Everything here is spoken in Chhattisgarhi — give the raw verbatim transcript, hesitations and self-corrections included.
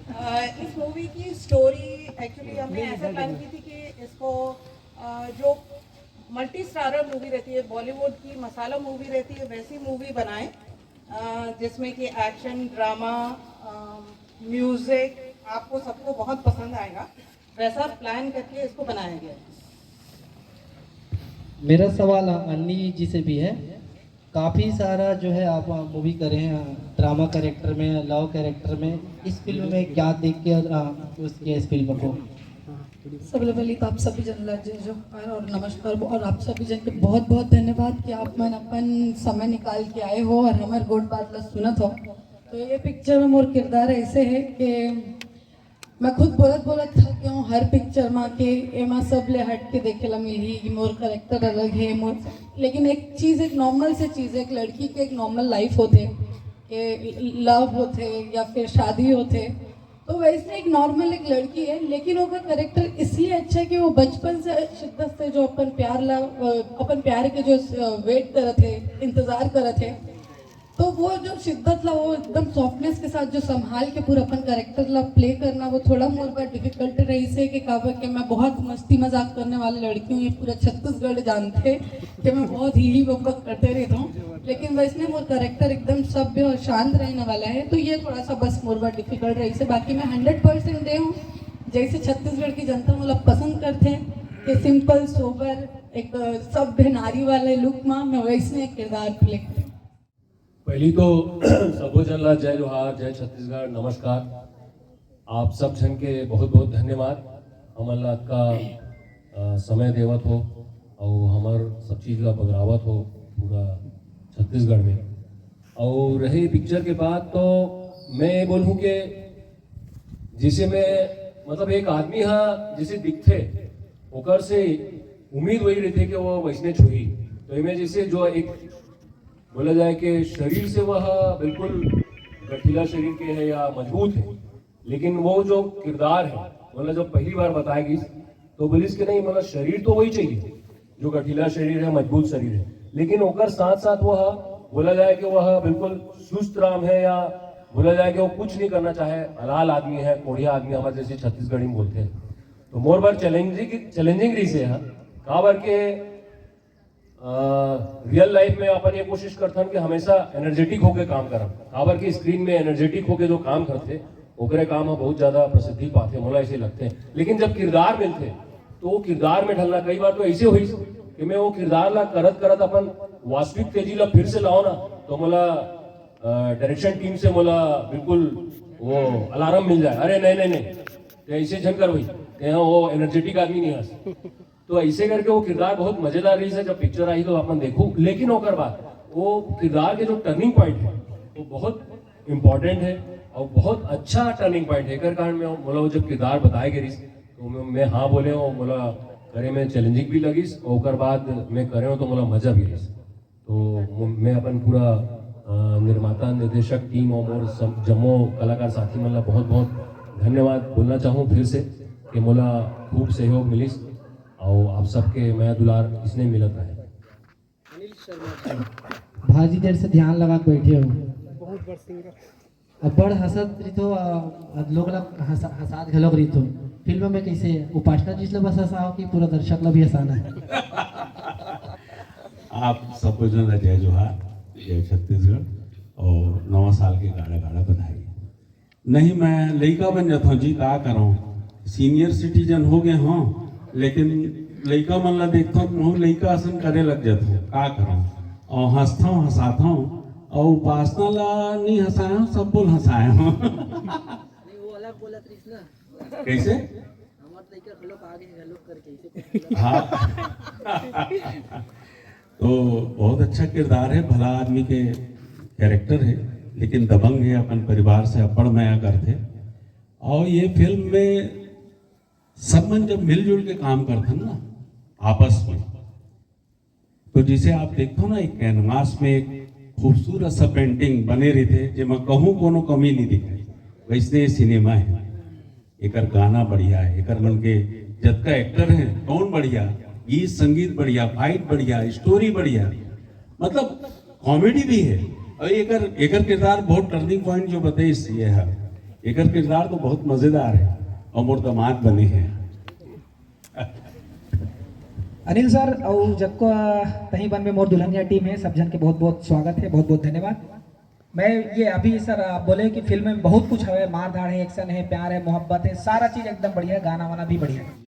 अ, इस मूवी की स्टोरी एक्चुअली हमने ऐसे प्लान की थी कि इसको अ, जो मल्टी स्टारर मूवी रहती है, बॉलीवुड की मसाला मूवी रहती है, वैसी मूवी बनाएं, अ, जिसमें कि एक्शन, ड्रामा, म्यूजिक आपको सबको बहुत पसंद आएगा, वैसा प्लान करके इसको बनाया गया है। मेरा सवाल अन्नी जी से भी है। काफ़ी सारा जो है आप मूवी करे हैं ड्रामा कैरेक्टर में, लव कैरेक्टर में, इस फिल्म में क्या देख के आ, चूज किया इस फिल्म को? सबले पहले तो आप सभी जन ला जय जोहार और नमस्कार, और आप सभी जन के बहुत बहुत धन्यवाद कि आप मन अपन समय निकाल के आए हो और हमारे गोठ बात ला सुनत हो। तो ये पिक्चर में मोर किरदार ऐसे है कि मैं खुद बोलत बोलत थक गया हूँ हर पिक्चर में, कि एमा सब ले हट के देखे ला मिलही कि मोर करेक्टर अलग है, मोर, लेकिन एक चीज, एक नॉर्मल से चीज, एक लड़की के एक नॉर्मल लाइफ होथे, कि लव होथे या फिर शादी होथे, तो वैसे एक नॉर्मल एक लड़की है, लेकिन ओकर करेक्टर इसलिए अच्छा है कि वो बचपन से शिद्दत से जो अपन प्यार ला, अ, अपन प्यार के जो वेट करत है, इंतजार करत है, तो वो जो शिद्दत ला वो एकदम सॉफ्टनेस के साथ जो संभाल के पूरा अपन करेक्टर ला प्ले करना, वो थोड़ा मोर बर डिफिकल्ट रहिस हे, कि काबर के मैं बहुत मस्ती मजाक करने वाली लड़की हूँ। ये पूरा छत्तीसगढ़ जानथे कि मैं बहुत हीही बकबक करते रहता हूँ, लेकिन वैसने मोर करेक्टर एकदम सभ्य और शांत रहने वाला है, तो ये थोड़ा सा बस मोर बर डिफिकल्ट रहिस हे। बाकी मैं हंड्रेड परसेंट दे हूँ, जैसे छत्तीसगढ़ की जनता मोला पसंद करथे कि सिंपल सोबर एक सभ्य नारी वाले लुक में मैं वैसने एक किरदार प्ले करूँ। पहली तो सबो झन ला जय जोहार, जय छत्तीसगढ़, नमस्कार। आप सब झन के बहुत बहुत धन्यवाद, हमन ला अतका अ, समय देवत हो और हमर सब चीज ला बगरावत हो पूरा छत्तीसगढ़ में। और रही पिक्चर के बात, तो मैं ये बोलूँ कि जैसे मैं, मतलब, एक आदमी हा जैसे दिखथे, ओकर से उम्मीद वही रहथे कि वो वैसने छुही। तो एमे जैसे जो एक बोला जाए कि शरीर से वह बिल्कुल गठीला शरीर के है या मजबूत है, लेकिन वो जो किरदार है, मतलब, जब पहली बार बताया गई, तो बोलिस कि नहीं, मतलब, शरीर तो वही चाहिए जो गठीला शरीर है, मजबूत शरीर है, लेकिन ओकर साथ साथ वह बोला जाए कि वह बिल्कुल सुस्त राम है, या बोला जाए कि वो कुछ नहीं करना चाहे, हलाल आदमी है, कोढ़िया आदमी, हमारे जैसे छत्तीसगढ़ी में बोलते हैं। तो मोर बर चैलेंजिंग चैलेंजिंग रहिस हे, काबर के रियल लाइफ में अपन ये कोशिश करथन कि हमेशा एनर्जेटिक होके काम करन, काबर कि स्क्रीन में एनर्जेटिक होके जो काम करथे, ओकरे काम ह बहुत ज्यादा प्रसिद्धि पाथे, मोला ऐसे लगथे। लेकिन जब किरदार मिलथे, तो वो किरदार में ढलना, कई बार तो ऐसे होइस कि मैं वो किरदार ला करत करत अपन वास्तविक तेजी ला फिर से लाओ ना, तो मोला डायरेक्शन टीम से मोला बिल्कुल वो अलार्म मिल जाए, अरे नहीं नहीं नहीं, ते ऐसे झन कर भाई, ते हा वो एनर्जेटिक आदमी नहीं हस। तो ऐसे करके वो किरदार बहुत मजेदार रहिस हे, जब पिक्चर आई तो अपन देखू, लेकिन ओकर बाद वो किरदार के जो टर्निंग पॉइंट है, वो बहुत इंपॉर्टेंट है और बहुत अच्छा टर्निंग पॉइंट है। एकर कारण मैं मोला वो जब किरदार बताए गए रहिस, तो मैं, मैं हाँ बोले हूँ, मोला करे में चैलेंजिंग भी लगिस और ओकर बाद मैं करे हूँ तो मोला मजा भी रहिस। तो मु- मैं अपन पूरा अ, निर्माता, निर्देशक टीम और मोर सब जम्मो कलाकार साथी मन ला बहुत बहुत धन्यवाद बोलना चाहूँ फिर से कि मोला खूब सहयोग मिलिस और आप सबके मया दुलार इसने मिलत रहे। अनिल शर्मा जी, भाजी देर से ध्यान लगा के बैठे हो। बहुत बड़ सिंगर। अब्बड़ हंसत रहिथो, अ, लोग ला हंसा-, हंसात घलोक रहिथो। फिल्म में कैसे उपासना जी ला बस हंसाओ कि पूरा दर्शक ला भी हंसाना है? आप सबको जन ला जय जोहार, जय छत्तीसगढ़ और नवा साल के गाड़ा गाड़ा बधाई। नहीं, मैं लइका बन जाता हूँ जी, का करूँ, सीनियर सिटीजन हो गए हूँ, लेकिन लइका मन ला देखता हूँ, महू लइका असन करे लग जाता हूँ, का करूँ, और हंसता हूँ, हंसाता हूँ, और उपासना ला नहीं हंसाया हूँ, सब बोल हंसाया हूँ। नहीं, वो अलग बोलत रहिस ना। कैसे? हमार लइका घलोक आगे घलोक करके ऐसे कुछ बोलत। हाँ। तो बहुत अच्छा किरदार है, भला आदमी के कैरेक्टर है, लेकिन दबंग है, अपन परिवार से अब्बड़ मया करथे। और ये फिल्म में सब मन जब मिलजुल के काम करथन ना आपस में, तो जैसे आप देखो ना, एक कैनवास में एक खूबसूरत सा पेंटिंग बने रहिथे, जेमा कहूँ कोनो कमी नहीं दिखे, वैसने ये सिनेमा है। एकर गाना बढ़िया है, एकर मन के जतका एक्टर हैं, कौन बढ़िया, गीत संगीत बढ़िया, फाइट बढ़िया, स्टोरी बढ़िया, मतलब कॉमेडी भी है। और एकर एकर किरदार बहुत टर्निंग पॉइंट जो बताइस ये है, एकर किरदार तो बहुत मजेदार हे अउ मोर दमाद बने हे। अनिल सर, अउ जतको तही बन में मोर दुल्हनिया टीम हे, सब झन के बहुत बहुत स्वागत हे, बहुत बहुत धन्यवाद। मैं ये अभी सर, आप बोले कि फिल्म में बहुत कुछ हवे, मार धाड़ हे, एक्शन हे, प्यार हे, मोहब्बत हे, सारा चीज एकदम बढ़िया, गाना वाना भी बढ़िया।